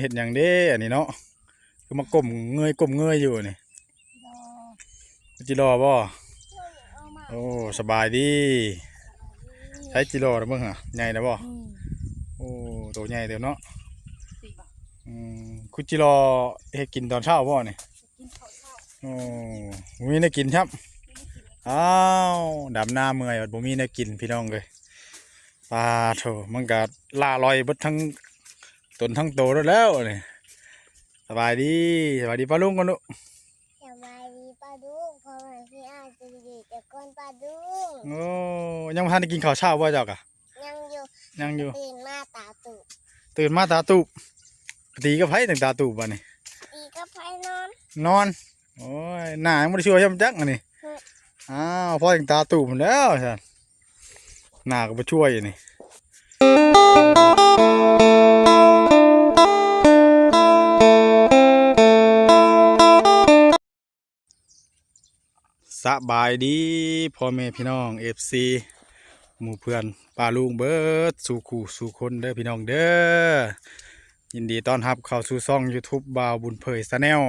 ເຮັດຫຍັງເດ້ອັນນີ້ເນາະ? ຄືມາກົ້ມເງີຍ ກົ້ມເງີຍຢູ່ນີ້. ດອກ ຈິລໍບໍ່? ໂອ້ ສະບາຍດີ. ໃຊ້ຈິລໍນະເບິ່ງຫາ ໃຫຍ່ແລ້ວບໍ່? ອືມ ໂອ້ ໂຕໃຫຍ່ເຕີບເນາະ. ອືມ ຄຸດຈິລໍເຮັດກິນຕອນເຊົ້າບໍ່ນີ້? ກິນເຂົ້າເຊົ້າ. ໂອ້ ບໍ່ມີແນວກິນຊ້ຳ. ອ້າວ ດຳນາເມື່ອຍ ບໍ່ມີແນວກິນ ພີ່ນ້ອງເອີຍ. ປາໂທ້ ມັນກະລ່າລອຍເບິດທັງຕົນທັງໂຕແລ້ວນີ້. ສະບາຍດີ ສະບາຍດີປ້າລຸງກ່ອນລູກ. ສະບາຍດີປ້າລຸງ ພໍ່ແມ່ພີ່ອ້າຍ ສະບາຍດີແຕ່ກ່ອນປ້າລຸງ. ໂອ້ ຍັງບໍ່ທັນໄດ້ກິນເຂົ້າເຊົ້າບໍ່ເຈົ້າກະ? ຍັງຢູ່ ຍັງຢູ່. ຕື່ນມາຕາຕູບ ຕື່ນມາຕາຕູບ. ຕີກັບໃຜຈັ່ງຕາຕູບບາດນີ້? ຕີກັບໃຜ ນອນ ນອນ. ໂອ້ຍ ໜ້າຍັງບໍ່ໄດ້ຊ່ວຍຊ້ຳຈັກອັນນີ້. ຮຶ ອ້າວ ພໍຈັ່ງຕາຕູບພຸ້ນແລ້ວຊັ້ນ ໜ້າກໍບໍ່ຊ່ວຍອັນນີ້. ສະບາຍດີພໍ່ແມ່ພີ່ນ້ອງ ເອັຟຊີ ໝູ່ເພື່ອນປ້າລຸງເບິດສູ່ຄູ່ສູ່ຄົນເດີພີ່ນ້ອງເດີ. ຍິນດີຕ້ອນຮັບເຂົ້າສູ່ຊ່ອງຢູທູບບ່າວບຸນເຜີຍຊາແນວ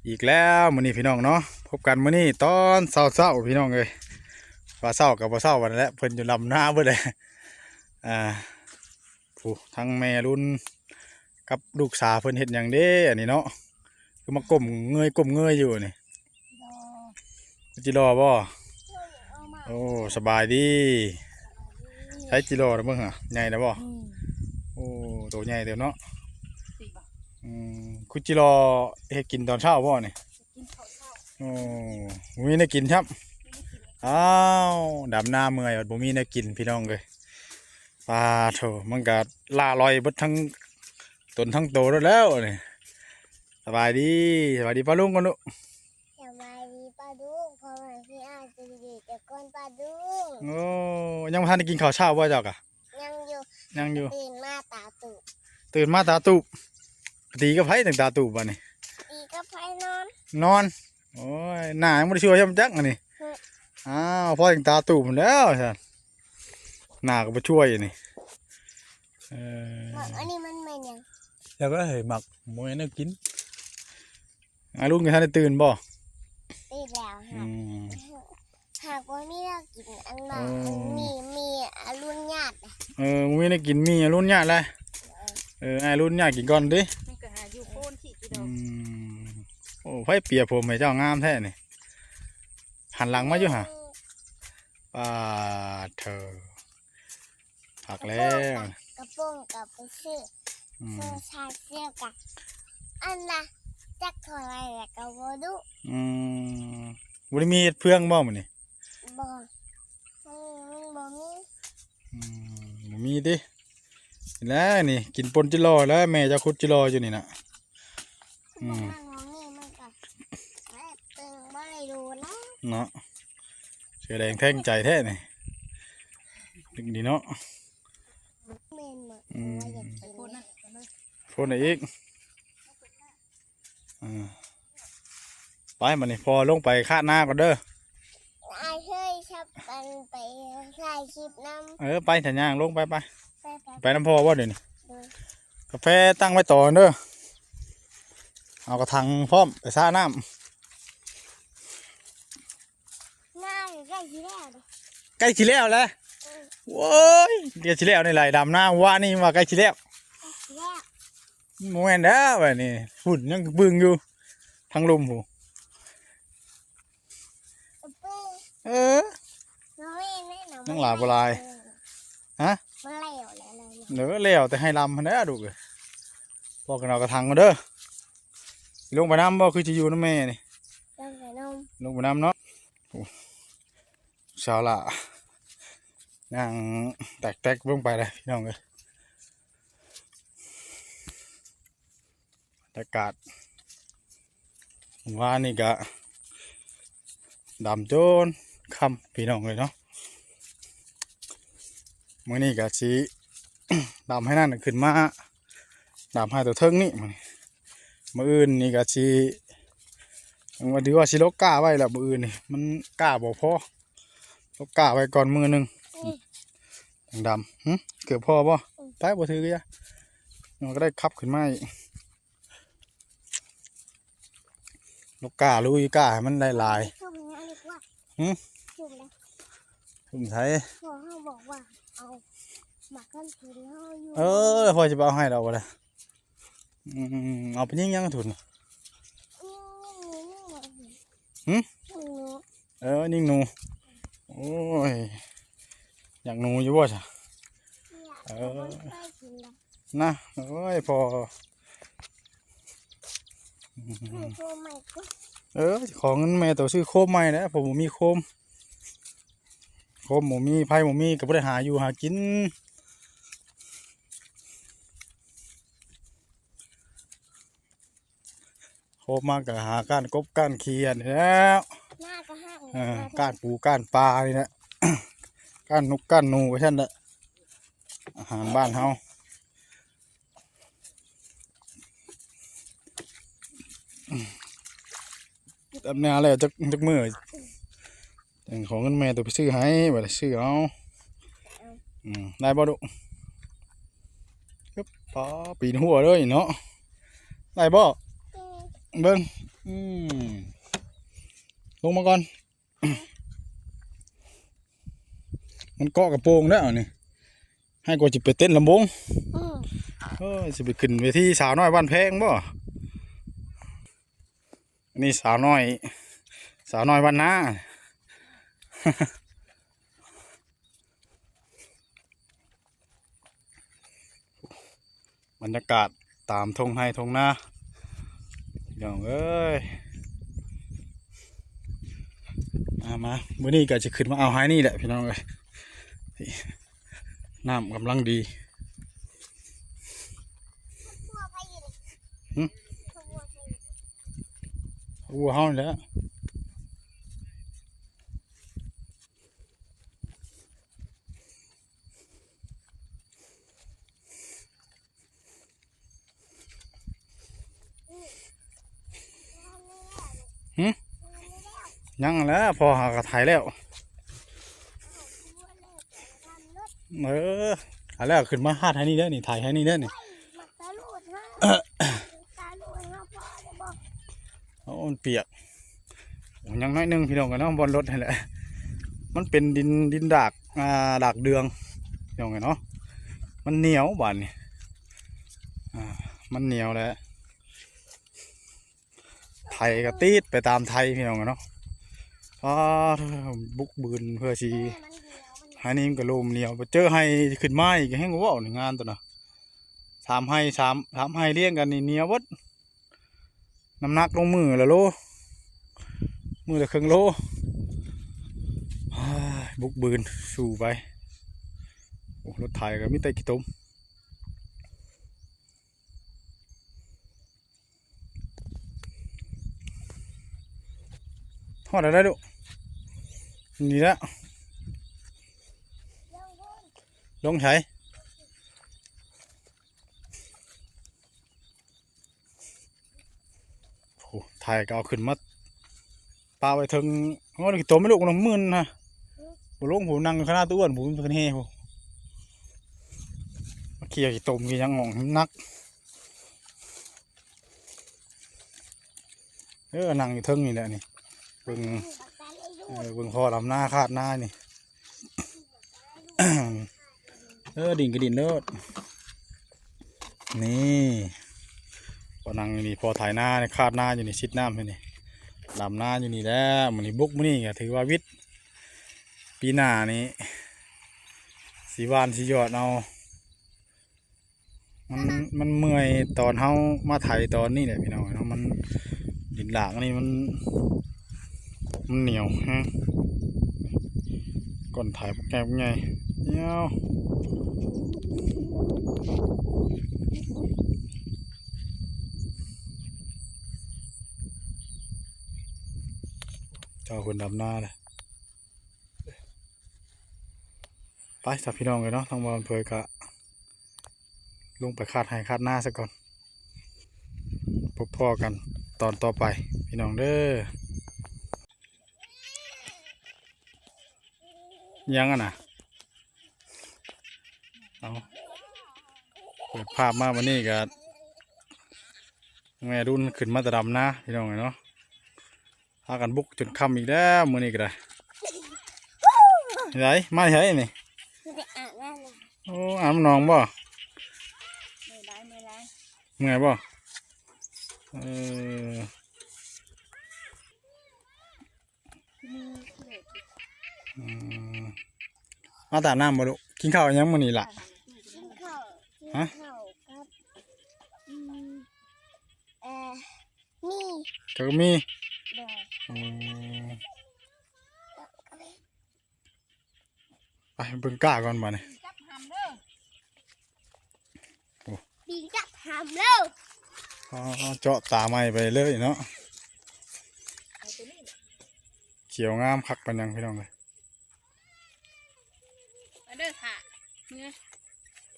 ອີກແລ້ວມື້ນີ້ພີ່ນ້ອງເນາະ. ພົບກັນມື້ນີ້ຕອນເຊົ້າໆ ພີ່ນ້ອງເອີຍ ວ່າເຊົ້າກໍບໍ່ເຊົ້າປານໃດແຫຼະ ເພິ່ນຢູ່ລຳນາເບິດແຫຼະ. ອ່າ ຜູ້ທັງແມ່ລຸນກັບລູກສາວເພິ່ນເຮັດຫຍັງເດ້ອັນນີ້ເນາະ? ຄືມາກົ້ມເງີຍ ກົ້ມເງີຍຢູ່ນີ້. ດອກ ຈິລໍບໍ່? ໂອ້ ສະບາຍດີ. ໃຊ້ຈິລໍນະເບິ່ງຫາ ໃຫຍ່ແລ້ວບໍ່? ອືມ ໂອ້ ໂຕໃຫຍ່ເຕີບເນາະ. ອືມ ຄຸດຈິລໍເຮັດກິນຕອນເຊົ້າບໍ່ນີ້? ກິນເຂົ້າເຊົ້າ. ໂອ້ ບໍ່ມີແນວກິນຊ້ຳ. ອ້າວ ດຳນາເມື່ອຍ ບໍ່ມີແນວກິນ ພີ່ນ້ອງເອີຍ. ປາໂທ້ ມັນກະລ່າລອຍເບິດທັງຕົນທັງໂຕແລ້ວນີ້. ສະບາຍດີ ສະບາຍດີປ້າລຸງກ່ອນລູກ. ສະບາຍດີປ້າລຸງ ພໍ່ແມ່ພີ່ອ້າຍ ສະບາຍດີແຕ່ກ່ອນປ້າລຸງ. ໂອ້ ຍັງບໍ່ທັນໄດ້ກິນເຂົ້າເຊົ້າບໍ່ເຈົ້າກະ? ຍັງຢູ່ ຍັງຢູ່. ຕື່ນມາຕາຕູບ ຕື່ນມາຕາຕູບ. ຕີກັບໃຜຈັ່ງຕາຕູບບາດນີ້? ຕີກັບໃຜ ນອນ ນອນ. ໂອ້ຍ ໜ້າຍັງບໍ່ໄດ້ຊ່ວຍຊ້ຳຈັກອັນນີ້. ຮຶ ອ້າວ ພໍຈັ່ງຕາຕູບພຸ້ນແລ້ວຊັ້ນ ໜ້າກໍບໍ່ຊ່ວຍອັນນີ້. ເອີ ໝາກອັນນີ້ມັນແມ່ນຫຍັງ? ຈັກແລ້ວເຮີ້ຍ ໝາກບໍ່ແມ່ນແນວກິນ. ອາລຸງຍັງທັນໄດ້ຕື່ນບໍ່? ຕື່ນແລ້ວ. ອືມ ຫາກບໍ່ມີແນວກິນ ອັນວ່າ ໂອ້ ອັນມີ ມີອາລຸນຍາດ. ເອີ ບໍ່ມີແນວກິນ ມີອາລຸນຍາດແຫຼະ. ເອີ ເອີ ອາລຸນຍາດກິນກ່ອນຕິ. ມັນກໍຫາຢູ່ໂຄນຂີ້ດອກ. ອືມ ໂອ້ ໃຜເປຍຜົມໃຫ້ເຈົ້າງາມແທ້ນີ້? ຫັນຫຼັງມາຢູ່ຫາ. ປາດເທີ ຄັກແລ້ວ. ກະໂປງກໍໄປຊື້ ອືມ ຊື້ຊາເຊຍກະ ອັນລະຈັກເທົ່າໃດແລ້ວກໍບໍ່ຮູ້. ອືມ ບໍ່ໄດ້ມີເຮັດເຟືອງບໍ່ມື້ນີ້? ບໍ່ ມື້ນີ້ມັນບໍ່ມີ. ອືມ ບໍ່ມີຕິ. ນີ້ແຫຼະນີ້ ກິນປົ່ນຈິລໍແລ້ວ ແມ່ເຈົ້າຂຸດຈິລໍຢູ່ນີ້ນະ. ອືມ ມັນກໍເປັນບໍ່ໄດ້ໂດນແລ້ວເນາະ. ເສືອແດງແທງໃຈແທ້ນີ້ ດຶກດີເນາະ. ແມ່ນບໍ່ ອືມ ວ່າຢາກກິນ ໂພນອີກ. ອ່າ ໄປ ບາດນີ້ພໍ່ລົງໄປຄາດນາກ່ອນເດີ. ອ້າຍເຄີຍຊັບກັນໄປຖ່າຍຄລິບນຳ. ເອີ ໄປ ຖ້າຍ່າງລົງໄປ ໄປ ໄປ ໄປນຳພໍ່ບໍ່ດຽວນີ້? ໂດຍ. ກາແຟຕັ້ງໄວ້ຕໍ່ເດີ ເອົາກະຖັງພ້ອມໄປສະນ້ຳ. ນາໃກ້ຊິແລ້ວເດ້ ໃກ້ຊິແລ້ວແລ້ວ. ເອີ ໂອ້ຍ ໃກ້ຊິແລ້ວນີ້ ໄລ່ດຳນາວານນີ້ວ່າໃກ້ຊິແລ້ວ ໃກ້ຊິແລ້ວ. ບໍ່ແມ່ນແລ້ວບາດນີ້ ຝຸ່ນຍັງປຶ້ງຢູ່ທາງລຸ່ມພຸ້ນ. ເອີ ຍັງຫຼາຍບໍ່ຫຼາຍ? ຮະ ເອີ ແລ້ວແຕ່ໃຫ້ລຳຫັ້ນແຫຼະລູກເອີຍ. ພໍ່ຂຶ້ນເອົາກະຖັງກ່ອນເດີ. ຊິລົງໄປນຳບໍ່ ຄືຊິຢູ່ນຳແມ່ນີ້? ລົງໄປນຳ ລົງໄປນຳເນາະ. ໂອ້ ສາວຫຼ້າຍ່າງແຕກໆລົງໄປເລີຍພີ່ນ້ອງເອີຍ. ບັນຍາກາດ ວານນີ້ກະດຳຈົນຄ່ຳພີ່ນ້ອງເອີຍເນາະ. ມື້ນີ້ກະຊິ ດຳໃຫ້ນັ້ນຂຶ້ນມາ ດຳໃຫ້ຕົວເທິງນີ້ມື້ນີ້. ມື້ອື່ນນີ້ກະຊິ ຫາກວ່າຊິຫຼົກກ້າໄວ້ແລ້ວ ມື້ອື່ນນີ້ມັນກ້າບໍ່ພໍ ຫຼົກກ້າໄວ້ກ່ອນມື້ໜຶ່ງ. ອືມ ຈັ່ງດຳ. ຫຶ ເກືອບພໍບໍ່? ອືມ ໄປ ບໍ່ຖືກກະຢ່າ. ມັນກໍໄດ້ຂັບຂຶ້ນມາອີກ. ລູກກ້າ ລູກອີກາໃຫ້ມັນຫຼາຍໆ. ຊຸ່ມນີ້ດີກວ່າ. ຫື? ຊຸ່ມໃດ? ຊຸ່ມໃສ? ພໍ່ເຮົາບອກວ່າເອົາໝາກກະທັນເຮົາຢູ່. ເອີ ພໍ່ຊິໄປເອົາໃຫ້ດອກ ບໍ່ໄດ້. ອືມ ເອົາໄປຍິງຫຍັງທຸນ? ຍິງ ຍິງໜູ ຍິງໜູ. ຫື? ຍິງໜູ. ເອີ ຍິງໜູ. ໂອ້ຍ ຢາກໜູຢູ່ບໍ່ຊະ? ຢາກ. ເອີ ເຮົາບໍ່ເຄີຍກິນດອກນະ. ໂອ້ຍ ພໍ່ ໃຫ້ໂຄມໃໝ່ກ່ອນ. ເອີ ຂໍເງິນແມ່ໂຕຊື້ໂຄມໃໝ່ແຫຼະ ເພາະບໍ່ມີໂຄມ. ໂຄມບໍ່ມີ ໄຟບໍ່ມີ ກໍບໍ່ໄດ້ຫາຢູ່ຫາກິນ. ໂຄມມາກໍຫາກ້ານກົບກ້ານເຂຍນີ້ແຫຼະ. ນາກໍຫາ. ເອີ ກ້ານປູກ້ານປານີ້ແຫຼະ ກ້ານນົກກ້ານໜູໄປຊັ້ນແຫຼະ ອາຫານບ້ານເຮົາ. ອືມ ດຳນາແລ້ວຈັກ ຈັກມື້ ຈັ່ງຂໍເງິນແມ່ໂຕໄປຊື້ໃຫ້ ບັດນີ້ຊື້ເອົາ. ເອົາ. ອືມ ໄດ້ບໍ່ດຸ? ປາ ປີນຫົວເລີຍເນາະ. ໄດ້ບໍ່? ເອີ ເບິ່ງ. ອືມ ລົງມາກ່ອນ. ມັນເກາະກະໂປງແລ້ວນີ້ ໃຫ້ກວ່າຊິໄປເຕັ້ນລຳວົງ. ອືມ ເອີຍ ຊິໄປຂຶ້ນເວທີສາວນ້ອຍບ້ານແພງບໍ່? ອັນນີ້ສາວນ້ອຍ ສາວນ້ອຍບ້ານນາ. ບັນຍາກາດຕາມທົ່ງໄຮ່ທົ່ງນາ ພີ່ນ້ອງເອີຍ. ມາ ມາ ມື້ນີ້ກໍຊິຂຶ້ນມາເອົາໄຮ່ນີ້ແຫຼະ ພີ່ນ້ອງເອີຍ. ນ້ຳກຳລັງດີ. ຫຶ? ວັວເຮົານີ້ແຫຼະ. ຫຶ? ຍັງແຫຼະ ພໍ່ຫາກໍໄຖແລ້ວ. ເອີ ໄຖແລ້ວຂຶ້ນມາຫາດໃຫ້ນີ້ເດີ ນີ້ ໄຖໃຫ້ນີ້ເດີ ນີ້. ໂອ້ ມັນປຽກ. ໂອ້ ຍັງໜ້ອຍໜຶ່ງ ພີ່ນ້ອງເອີຍເນາະ ບ່ອນລົດຫັ້ນແຫຼະ ມັນເປັນດິນ ດິນດາກ ອ່າ ດາກເດືອງ ພີ່ນ້ອງເອີຍເນາະ ມັນໜຽວບາດນີ້ ອ່າ ມັນໜຽວແຫຼະ ໄຖກໍຕິດໄປຕາມໄຖ ພີ່ນ້ອງເອີຍເນາະ. ອ່າ ບຸກບືນເພື່ອຊິ ໄຮ່ນີ້ມັນກໍລົມໜຽວ ໄປເຈີໄຮ່ຂຶ້ນມາອີກ ແຮ່ງເວົ້ານີ້ ງານຕົວນະ ສາມໄຮ່ ສາມ ສາມໄຮ່ລຽງກັນນີ້ໜຽວເບິດ. ນ້ຳໜັກລົງມື້ລະໂລ ມື້ລະເຄິ່ງໂລ. ບຸກບືນສູ້ໄປ. ໂອ້ ລົດໄຖກໍມີແຕ່ຂີ້ຕົມ. ຮອດແລ້ວລູກ ນີ້ແຫຼະ ລົງໃສ? ໂອ້ ໄຖກໍເອົາຂຶ້ນມາປະໄວ້ເທິງ. ໂອ້ ຂີ້ຕົມແມ່ລູກ ມັນມື່ນນະ ບໍ່ລົງ. ຜູ້ນັ່ງຢູ່ຂະໜາດຕົວອ້ວນ ຜູ້ຂຶ້ນແຮ່ຜູ້ ມາເຂ່ຍຂີ້ຕົມຂີ້ຫຍັງອອກ ມັນໜັກ. ເອີ ນັ່ງຢູ່ເທິງນີ້ແຫຼະນີ້ ເບິ່ງ ເອີ ເບິ່ງພໍ່ດຳນາຄາດນານີ້. ເອີ ດິນກໍດິນໂລດ ນີ້ ພໍ່ນັ່ງຢູ່ນີ້ ພໍ່ໄຖນານີ້ ຄາດນາຢູ່ນີ້ ຊິດນ້ຳຢູ່ນີ້ ດຳນາຢູ່ນີ້ແຫຼະ. ມື້ນີ້ບຸກ ມື້ນີ້ກໍຖືວ່າວິດ ປີໜ້ານີ້ຊິຫວ່ານຊິຢອດເອົາ. ມັນ ມັນເມື່ອຍຕອນເຮົາມາໄຖຕອນນີ້ແຫຼະ ພີ່ນ້ອງເນາະ. ມັນ ດິນດາກອັນນີ້ມັນ ມັນໜຽວແຮງ. ກ້ອນໄຖບັກໃຫຍ່ ບັກໃຫຍ່ ຍາວ. ເຈົ້າເພິ່ນດຳນາແຫຼະ. ໄປຊະ ພີ່ນ້ອງເອີຍເນາະ ທາງບ່າວເຜີຍກະລົງໄປຄາດໄຮ່ຄາດນາຊະກ່ອນ. ພົບພໍ້ກັນຕອນຕໍ່ໄປ ພີ່ນ້ອງເດີ. ຫຍັງຫັ້ນນະ? ເອົາ. ເປີດພາບມາມື້ນີ້ກໍ ແມ່ລຸນຂຶ້ນມາແຕ່ດຳນາ ພີ່ນ້ອງເອີຍເນາະ. ພາກັນບຸກຈົນຄ່ຳອີກແລ້ວມື້ນີ້ກໍໄດ້. ໃສ ມາໃສນີ້? ໄປອາບນ້ຳ. ໂອ້ ອາບນ້ຳໜອງບໍ່? ເມື່ອຍຫຼາຍ ເມື່ອຍຫຼາຍ. ເມື່ອຍບໍ່? ເອີ ອືມ ມາຕາກນ້ຳບໍ່ລູກ? ກິນເຂົ້າຫຍັງມື້ນີ້ລະ? ກິນເຂົ້າ ຮະ? ກິນເຂົ້າກັບ ອືມ ເອີ ໝີ່ ເຂົ້າກັບໝີ່. ໂດຍ. ອືມ ໄປເບິ່ງກ້າກ່ອນບາດນີ້. ປີນກັບຫຳເດີ ໂອ້ ປີນກັບຫຳເດີ. ອໍ ເຈາະຕາໃໝ່ໄປເລີຍເນາະ. ເອົາຕົວນີ້ແຫຼະ ຂຽວງາມຄັກປານຫຍັງ ພີ່ນ້ອງເອີຍ. ມາເດີ ຖ້າເມືອ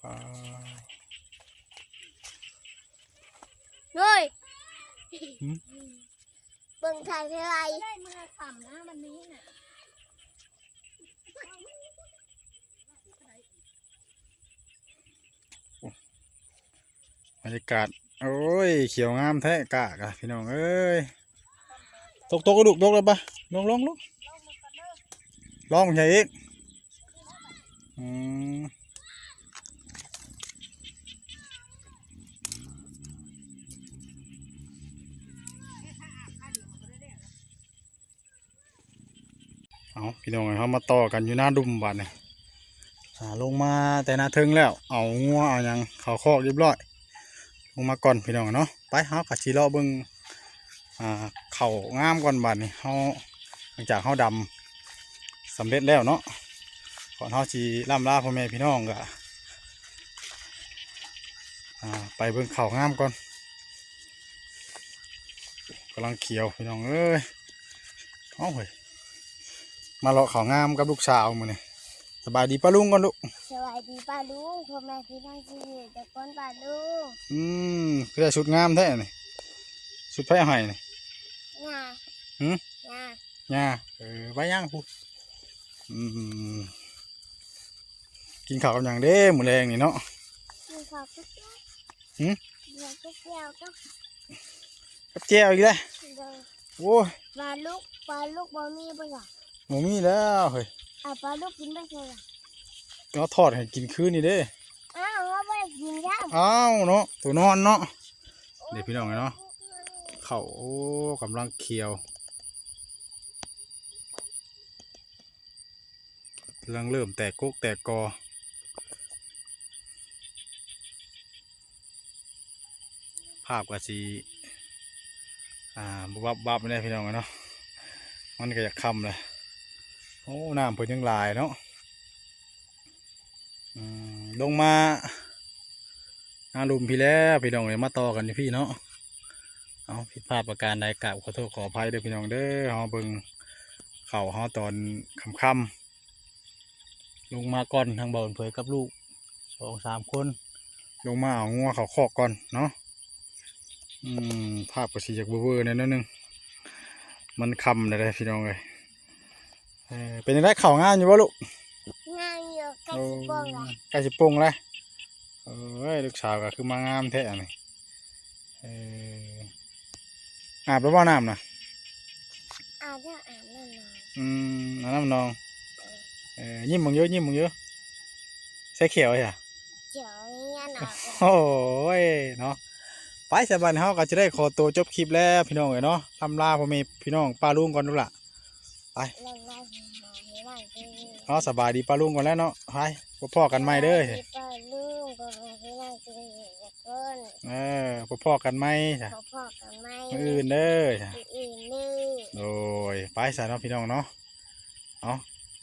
ປາ ເຮີ້ຍ ຫືມ? ເບິ່ງຖ່າຍເທົ່າໃດ ໄດ້ມື້ລະສາມນະ ວັນນີ້ນະ. ບັນຍາກາດ ໂອ້ຍ ຂຽວງາມແທ້ກ້າກະ ພີ່ນ້ອງເອີຍ. ຕົກ ຕົກລູກ ຕົກແລ້ວປະ ລົງ ລົງ ລົງ ລອງໃສ່ອີກ. ອືມ ເອົາ ພີ່ນ້ອງເອີຍ ເຮົາມາຕໍ່ກັນຢູ່ໜ້າດຸ່ມບາດນີ້. ອ່າ ລົງມາແຕ່ໜ້າເທິງແລ້ວ ເອົາງົວເອົາຫຍັງເຂົ້າຄອກຮຽບຮ້ອຍ ລົງມາກ່ອນ ພີ່ນ້ອງເນາະ. ໄປ ເຮົາກໍຊິເລາະເບິ່ງ ອ່າ ເຂົ້າງາມກ່ອນບາດນີ້. ເຮົາ ຫຼັງຈາກເຮົາດຳສຳເລັດແລ້ວເນາະ ກ່ອນເຮົາຊິລ່ຳລາພໍ່ແມ່ພີ່ນ້ອງ ກໍ ອ່າ ໄປເບິ່ງເຂົ້າງາມກ່ອນ. ກຳລັງຂຽວ ພີ່ນ້ອງເອີຍ. ເອົ້າ ເຮີ້ຍ ມາເລາະເຂົ້າງາມກັບລູກສາວມື້ນີ້. ສະບາຍດີປ້າລຸງກ່ອນລູກ. ສະບາຍດີປ້າລຸງ ພໍ່ແມ່ພີ່ນ້ອງທີ່ຢູ່ທຸກຄົນ ປ້າລຸງ. ອືມ ຄືໄດ້ຊຸດງາມແທ້ນີ້ ຊຸດໃຜໃຫ້ນີ້? ຍ່າ. ຫື? ຍ່າ. ຍ່າ ເອີ ໄປຍ່າງພຸ້ນ. ອືມ ກິນເຂົ້າກັບຫຍັງເດ້ມື້ແລງນີ້ເນາະ? ກິນເຂົ້າກັບແຈ່ວ. ຫື? ກິນເຂົ້າກັບແຈ່ວກັບ ກັບແຈ່ວອີກແລ້ວ. ໂດຍ. ໂອ້ຍ ປາລຸກ ປາລຸກບໍ່ມີບໍ່ລະ? ບໍ່ມີແລ້ວເຮີ້ຍ. ເອົາປາລຸກກິນໄປໃສລະ? ເອົາທອດໃຫ້ກິນຄືນນີ້ເດ້. ອ້າວ ເຮົາບໍ່ໄດ້ກິນຊ້ຳ. ອ້າວເນາະ ໂຕນອນເນາະ. ນີ້ພີ່ນ້ອງເນາະ ເຂົ້າ ໂອ້ ກຳລັງຂຽວ ກຳລັງເລີ່ມແຕກກົກແຕກກໍ ພາບກໍຊິ ອ່າ ວັບໆແດ່ພີ່ນ້ອງເນາະ ມັນກໍຢາກຄ່ຳແລ້ວ. ໂອ້ ນ້ຳເພິ່ນຍັງຫຼາຍເນາະ. ອືມ ລົງມາ ຫາລຸ່ມພີ້ແລ້ວພີ່ນ້ອງເອີຍ ມາຕໍ່ກັນຢູ່ພີ້ເນາະ. ເອົາ ຜິດພາດປະການໃດກາບຂໍໂທດຂໍອະໄພເດີພີ່ນ້ອງເດີ. ເຮົາເບິ່ງເຂົ້າເຮົາຕອນຄ່ຳໆ ລົງມາກ່ອນ ທາງບ່າວບຸນເຜີຍກັບລູກສອງສາມຄົນ ລົງມາເອົາງົວເຂົ້າຄອກກ່ອນເນາະ. ອືມ ພາບກໍຊິຢາກເວີໆແດ່ໜ້ອຍໜຶ່ງ ມັນຄ່ຳແລ້ວເດ້ພີ່ນ້ອງເອີຍ. ເອີ ເປັນຈັ່ງໃດ ເຂົ້າງາມຢູ່ບໍ່ລູກ? ງາມຢູ່ ໃກ້ຊິປົ່ງແລ້ວ ໂອ້ ໃກ້ຊິປົ່ງແລ້ວ. ເອີຍ ລູກສາວກໍຄືມາງາມແທ້ອັນນີ້. ເອີ ອາບແລ້ວບໍ່ນ້ຳນະ? ອາບແລ້ວ ອາບນ້ຳໜອງ. ອືມ ອາບນ້ຳໜອງ. ເອີ ເອີ ຍິ້ມເບິ່ງຢູ່ ຍິ້ມເບິ່ງຢູ່. ໃສ່ຂຽວໃຊ່ ຂຽວນີ້ນະ. ໂອ້ຍເນາະ. ໄປ ສະບັດເຮົາກໍຈະໄດ້ຂໍຕົວຈົບຄລິບແລ້ວພີ່ນ້ອງເອີຍເນາະ. ລ່ຳລາພໍ່ແມ່ພີ່ນ້ອງປ້າລຸງກ່ອນລູກຫຼ້າ. ໄປ ເອົາ ສະບາຍດີປ້າລຸງກ່ອນແລ້ວເນາະ. ໄປ ພົບພໍ້ກັນໃໝ່ເດີ ສະບາຍດີປ້າລຸງ ພໍ່ແມ່ພີ່ນ້ອງທີ່ຢູ່ທຸກຄົນ. ເອີ ພົບພໍ້ກັນໃໝ່ ພົບພໍ້ກັນໃໝ່ ມື້ອື່ນເດີ ມື້ອື່ນເດີ. ໂດຍ ໄປຊະເນາະພີ່ນ້ອງເນາະ. ເອົາ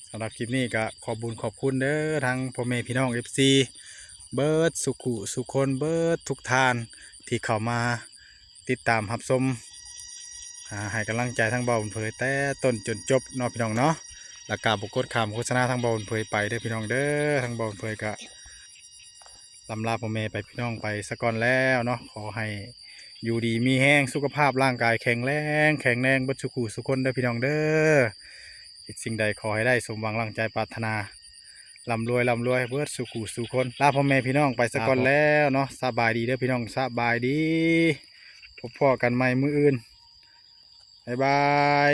ສຳລັບຄລິບນີ້ກໍຂອບບຸນຂອບຄຸນເດີ ທັງພໍ່ແມ່ພີ່ນ້ອງເອັຟຊີ ເບິດສູ່ຜູ້ສູ່ຄົນ ເບິດທຸກທ່ານທີ່ເຂົ້າມາ ຕິດຕາມຮັບຊົມ ອ່າ ໃຫ້ກຳລັງໃຈທາງບ່າວບຸນເຜີຍແຕ່ຕົ້ນຈົນຈົບເນາະພີ່ນ້ອງເນາະ. ແລ້ວກໍບໍ່ກົດຂ້າມໂຄສະນາທາງບ່າວບຸນເຜີຍໄປເດີພີ່ນ້ອງເດີ. ທາງບ່າວບຸນເຜີຍກໍລ່ຳລາພໍ່ແມ່ໄປ ພີ່ນ້ອງໄປສາກ່ອນແລ້ວເນາະ. ຂໍໃຫ້ຢູ່ດີມີແຮງ ສຸຂະພາບຮ່າງກາຍແຂງແຮງ ແຂງແຮງເບິດສູ່ຜູ້ສູ່ຄົນເດີພີ່ນ້ອງເດີ. ຄິດສິ່ງໃດຂໍໃຫ້ໄດ້ສົມຫວັງດັ່ງໃຈປາດຖະໜາ. ລ່ຳລວຍ ລ່ຳລວຍເບິດສູ່ຄູ່ສູ່ຄົນ. ລາພໍ່ແມ່ພີ່ນ້ອງໄປສາກ່ອນແລ້ວເນາະ. ສະບາຍດີເດີພີ່ນ້ອງ ສະບາຍດີ. ພົບພໍ້ກັນໃໝ່ມື້ອື່ນ. ບາຍບາຍ.